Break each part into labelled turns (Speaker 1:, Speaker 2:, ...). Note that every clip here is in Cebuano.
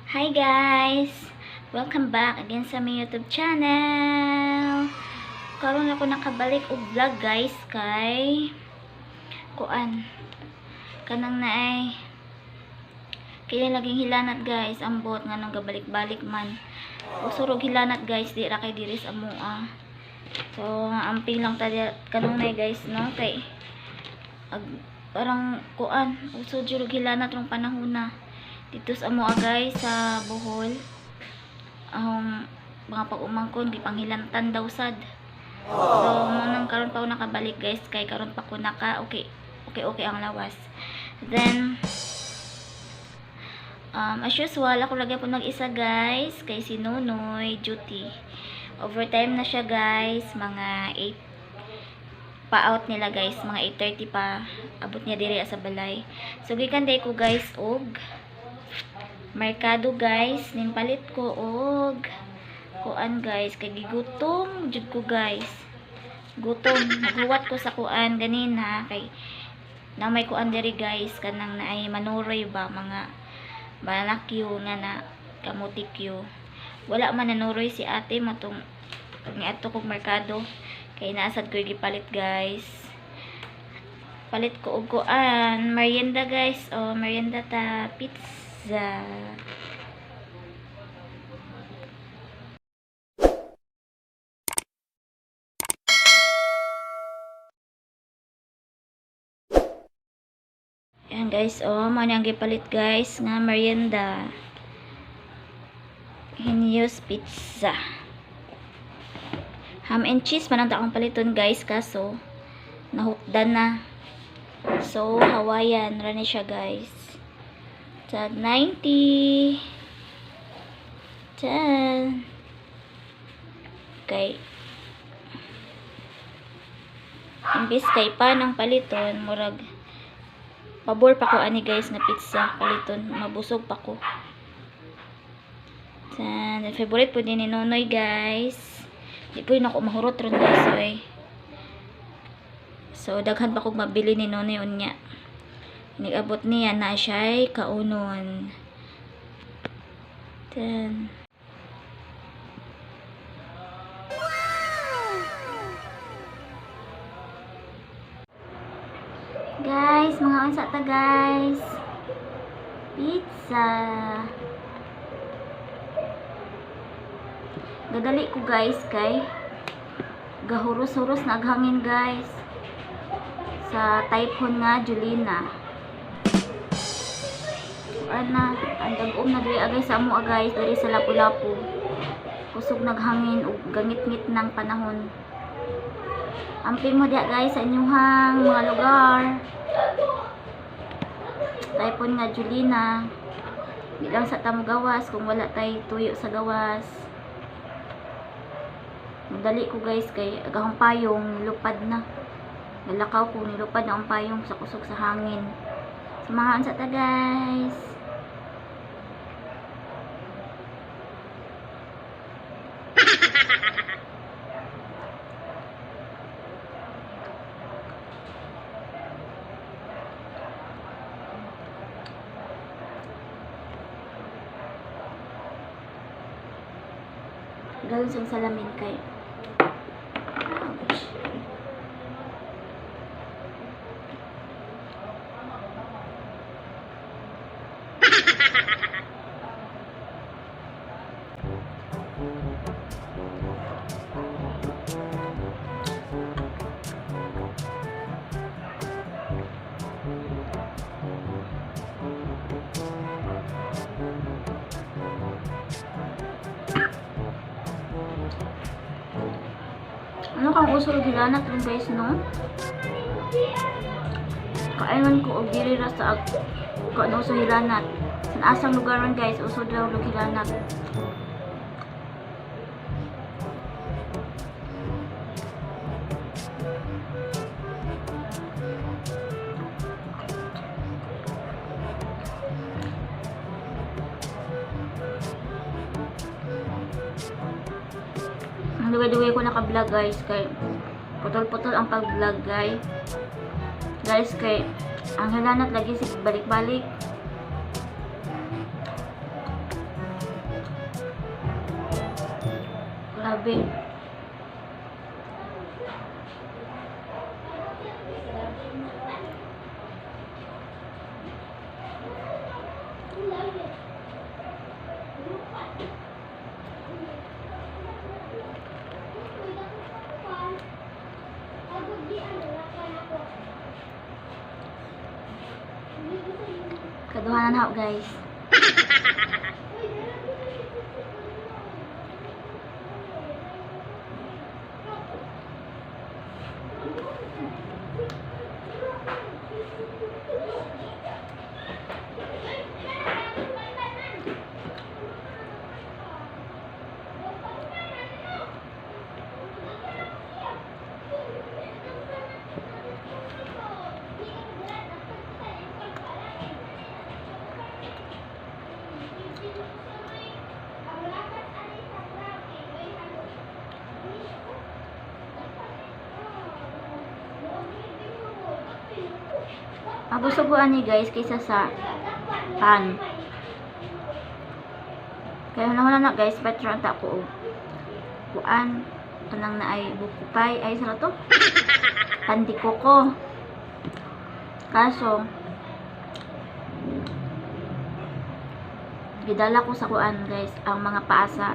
Speaker 1: Hi guys! Welcome back again sa my YouTube channel. Karon ako nakabalik og vlog, guys, kay kuan kanang naay kaya laging hilanat, guys. Ambot nga nang gabalik-balik man. Usurog hilanat, guys, di ra kay diri sa amoa. So amping lang ta kanunay, guys, no, kay ag, parang kuan, uso jud og hilanat rong panahon na dito sa amoa, guys, sa Bohol. Ang mga pag-umangkon gipanghilantan daw sad. So mo nang karon pa ako nakabalik, guys, kay karon pa ko naka okay okay okay ang lawas. Then as usual, ako lagi po mag-isa, guys, kay si Nonoy duty. Overtime na siya, guys, mga 8 pa out nila, guys, mga 8:30 pa abot niya diri sa balay. So gikan day ko, guys, og merkado, guys, ning palit ko og kuan, guys, kay gigutom jud ko, guys. Gutom, naghuwat ko sa kuan ganina kay na may kuan diri, guys, kanang naay manuroy ba, mga banakyo nga na kamutikyo. Wala man nanuroy si ate matong niadto kog merkado kay naasad ko gipalit, guys. Palit ko og kuan, merienda, guys. O merienda ta, pizza. Ayan, guys, oh, mo ang gipalit, guys, nga merienda. Hinyos Pizza. Ham and cheese man ang akong paliton, guys, kaso nahukdan na. So, Hawaiian ra ni siya, guys. Tag 90. 10. Kay imbis kay pa ng paliton, murag pabor pa ko ani, guys, nga pizza paliton, mabusog pa ko. Tan, favorite po din ni Nonoy, guys. Di po yun ako mahurot ron, guys, oy. So daghan pa kog mabili ni Nonoy unya. Nigabot niya na siya'y kaunon. Ten. Guys, mga unsa ta, guys? Pizza. Gadali ko, guys, kay gahuros-huros na ag hangin, guys, sa typhoon nga Julina. Ana, ang dag-om na diri agay sa amo, guys, diri sa Lapu-Lapu. Kusog naghangin ug gangit-ngit ng panahon. Amping mo diya, guys, sa inyong mga lugar. Typhoon nga Julina. Di lang sa tamo gawas kung wala tay tuyo sa gawas. Madali ko, guys, kay agahong payong nilupad na. Nalakaw ko, nilupad na ang payong sa kusog sa hangin. Samahan sa ta, guys. Galon sa salamin kay. Ouch. Ano kang uso og hilanat ron, guys, no? Kaayman ko og diri ra sa kuan uso hilanat. Sa asang lugar ron, guys, uso daw og hilanat. Ang dugay-dugay ko naka-vlog, guys, kay putol-putol ang pag-vlog, guys. Guys, kay ang hilanat lagi si balik-balik. Gabi. Kaduhanan na guys. Mabusog ko ani guys kaysa sa pan. Kaya na na guys, better ang ko og kuan kanang na ay bukupay ay sa to. Pandikoko. Kaso gidala ko sa kuan guys ang mga paa sa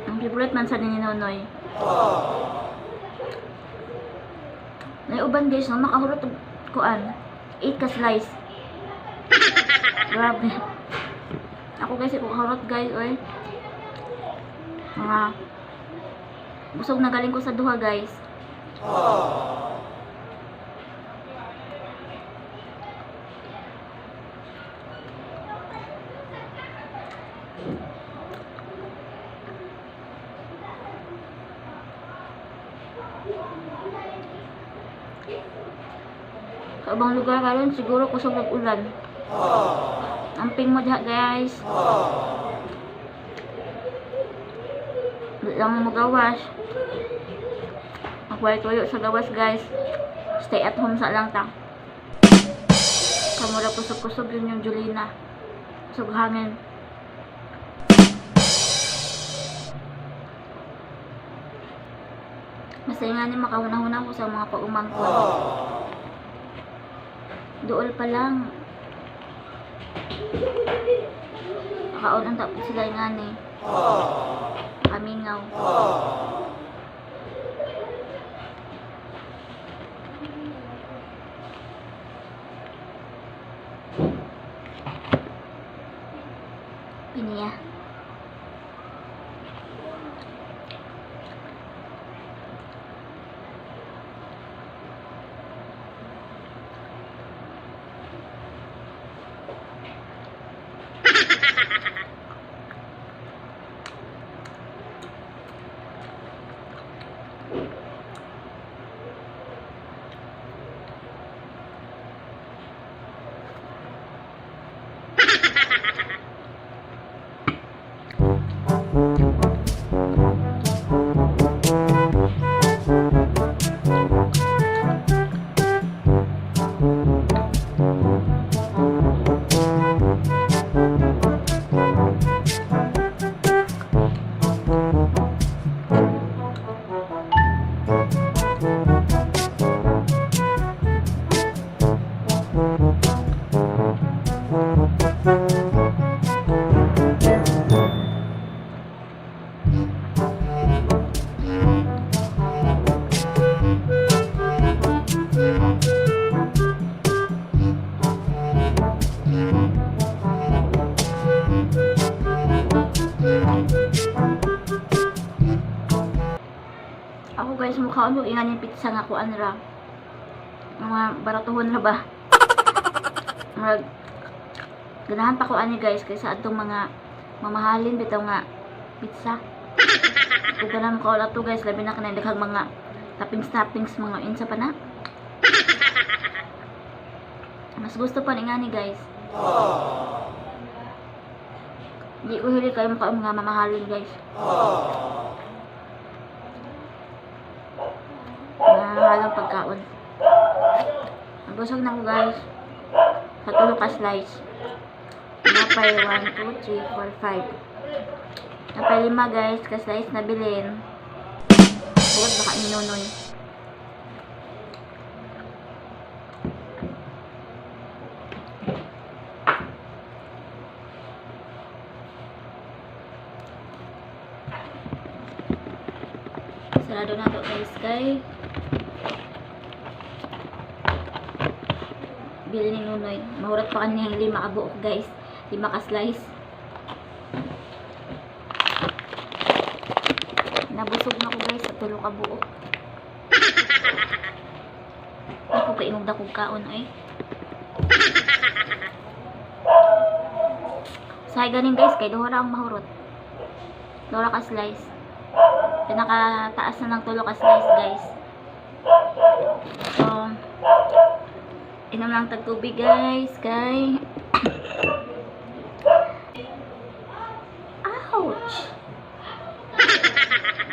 Speaker 1: ang favorite man sa ni Nonoy. Nay uban guys no, makahurot og kuan 8 ka slice. Grabe. Ako guys, ko kahurot guys, oy. Mga busog na galing ko sa duha guys. Sa ubang lugar karon siguro kusog og ulan. Amping mo diha guys. Di lang mo gawas. Ako ay tuyo sa gawas guys. Stay at home sa lang ta. Kamura kusog-kusog yun yung Julina. Kusog hangin. Basta nga ni makahuna-huna ko sa mga pag-umangkon. Dool pa lang. Nakaon ang tapos sila nga ni. Kamingaw. Pinya. Ako guys, mukhaon ko ingan yung pizza nga kuan ra. Mga baratuhon ra ba? Murag ganahan pa ko ani guys kaysa atong mga mamahalin bitaw nga pizza. Kung ganahan ko ato guys, labi na kanang daghang mga toppings toppings mga insa pa na. Mas gusto pa ni ngani guys. Di ko hili kayo mukha mga mamahalin guys. Mga halang pagkaon. Nabusog na ako guys. Katulo ka slice. Napay 1, 2, 3, 4, 5. Napay lima guys, ka slice na bilin. Huwag baka ni Nonoy. Sarado na to guys kay bili ni Nunoy. Mahurat pa kaniyang lima ka buok guys. Lima ka slice. Nabusog na ko guys sa tulo ka buok. Ako kaingog na kong kaon ay. Say ganin guys kay duha ra ang mahurot. Duha ka slice. Pinakataas na ng tulo ka slice guys. So, inom lang tag tubig guys kay ouch.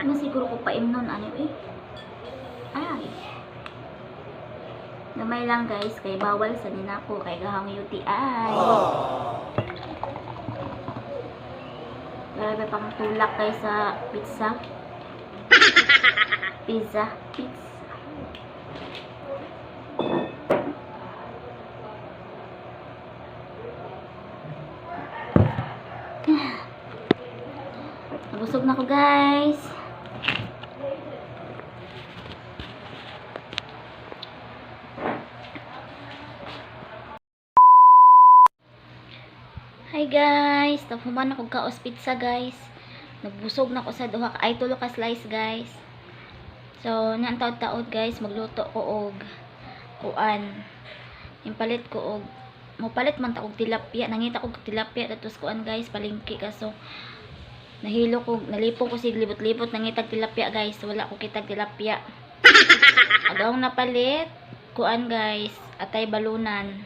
Speaker 1: Ano siguro ko paimnon ano eh. Ay. Gamay lang guys kay bawal sa ninako kay gahang UTI. Grabe pang tulak kay sa pizza. Pizza, pizza. Nabusog na ko guys. Hi guys, nahuman ako kaos pizza guys. Nagbusog na ko sa duha ay tulo ka slice guys. So, nang taod-taod guys, magluto ko og kuan. Impalit ko og mopalit man ta og tilapia, nangita ko og tilapia datos kuan guys, palengke kaso nahilo ko, nalipong ko sig libot-libot nangitag tilapia guys, wala ko kitag tilapia. Adong napalit kuan guys, atay balunan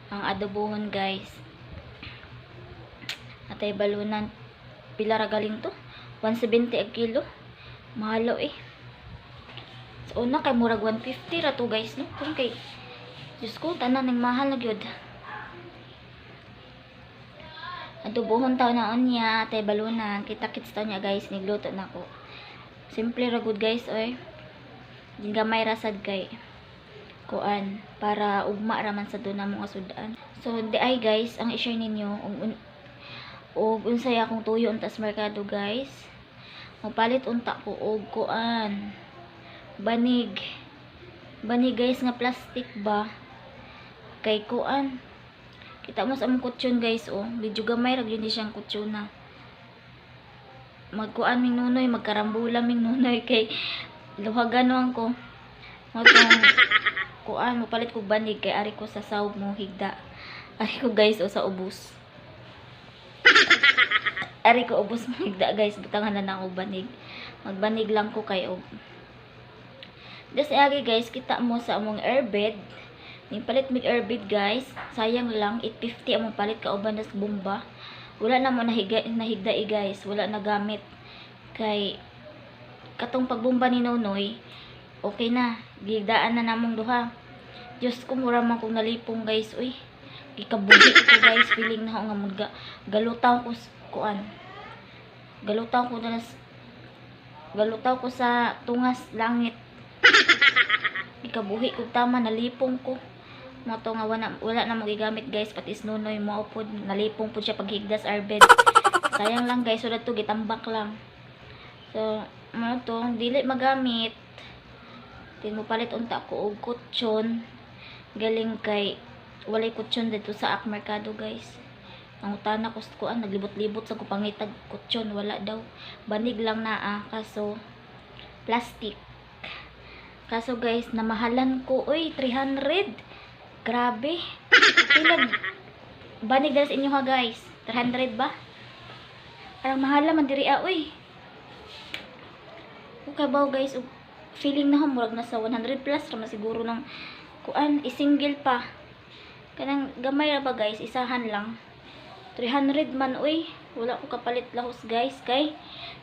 Speaker 1: ang adobohon guys. Atay balunan pila ra galing to? 170 ang kilo. Mahalo eh. Sa una kay murag 150 ra to guys no. Kung kay Diyos ko tanan ning mahal na gyud. Adobohon taw na unya, atay balunan, kita-kits taw niya guys, nigluto na ko. Simple ra gud guys oy. Gamay ra sad kay kuan para ugma ra man sa doon na mga sudan. So di ay guys, ang i-share ninyo og unsay akong tuyo unta sa merkado guys. Mopalit unta ko og kuan banig. Banig guys nga plastic ba kay kuan. Kita mo sa among kutsyon guys oh, medyo gamay ra gyud ni siyang kutsyon. Magkuan ming Nunoy, magkarambula ming Nunoy kay luhagan ko. Mo tong kuan mopalit kog banig kay ari ko sa sawb mo higda. Ari ko guys o sa ubos. Ari ko ubos mo higda guys, butangan na na ako banig. Magbanig lang ko kay og. Des agi guys, kita mo sa among airbed. Ning palit mig airbed guys, sayang lang 850 among palit kauban nas bomba. Wala na mo nahigda guys, wala na gamit. Kay katong pagbomba ni Nonoy, okay na, gigdaan na namong duha. Diyos ko, mura man kong nalipong guys, uy. Gikabuhi ko guys, feeling na ako nga magga, galutaw ko kuan. Galutaw ko na galutaw ko sa tungas langit. Gikabuhi ko tama, nalipong ko. Mo to nga wala na mo gigamit guys, pati is Nonoy mo pod nalipong pud siya paghigda sa airbed. Sayang lang guys, so to gitambak lang. So, mo to dili magamit. Tin mo palit unta ko og kutsyon. Galing kay walay kutsyon dito sa Ak Merkado guys. Nangutana ko sa kuan, naglibot-libot sa ko pangitag kutsyon, wala daw. Banig lang naa kaso plastic. Kaso guys, namahalan ko oy 300. Grabe. Pilag banig dala sa inyo ha guys. 300 ba? Parang mahal man diri ah, oy. Okay ba guys, feeling na ho murag nasa 100 plus ra man siguro ng kuan, i-single pa. Kanang gamay ra ba guys, isahan lang. 300 man oy. Wala ko kapalit lahos guys kay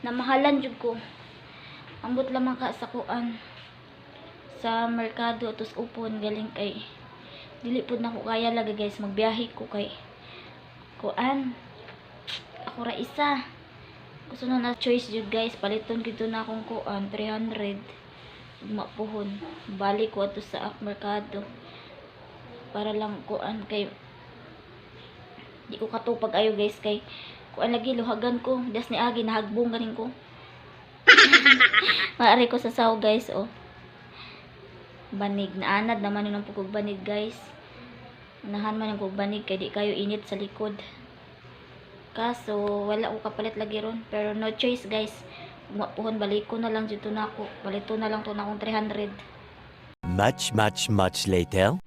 Speaker 1: namahalan jud ko. Ambot lamang ka sa kuan sa merkado tos upon galing kay Dili pud nako kaya lagi, guys, magbiyahe ko kay kuan, ako ra isa. Gusto na na choice jud, guys, paliton gid na akong kuan 300 ugma puhon. Balik ko adto sa merkado para lang kuan kay di ko katupag ayo, guys, kay kuan lagi, luhagan ko. Das ni agi nahagbong ganin ko. Maari ko sa saw, guys, oh. Banig naanad naman yun ang pugog banig, guys. Unahan man ang kog banig kay di kayo init sa likod. Kaso wala ko kapalit lagi ron, pero no choice, guys. Ugma puhon balik ko na lang dito na ako. Palito na lang to na akong 300.
Speaker 2: Much, much, much later.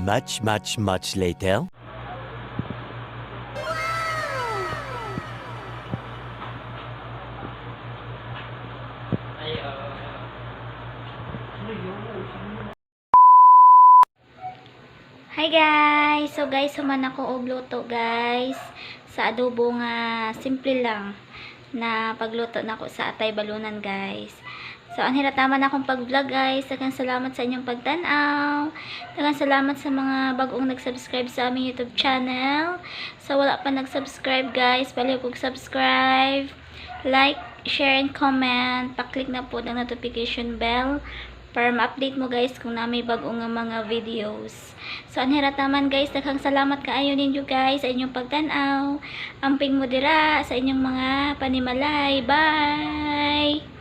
Speaker 2: Much, much, much later.
Speaker 3: Ay, ano yun?
Speaker 1: Hi, guys! So guys, human ako og luto, guys. Sa adobo nga simple lang na pagluto nako sa atay balunan, guys. So ang hirataman akong pag-vlog, guys. Daghang salamat sa inyong pagtan-aw. Daghang salamat sa mga bagong nag-subscribe sa aming YouTube channel. Sa wala pa nag-subscribe, guys, palihog og subscribe, like, share and comment. Pa-click na po ang notification bell para ma-update mo, guys, kung na may bagong nga mga videos. So anhira taman, guys, daghang salamat kaayo ninyo, guys, sa inyong pagtan-aw. Amping mo dira sa inyong mga panimalay. Bye.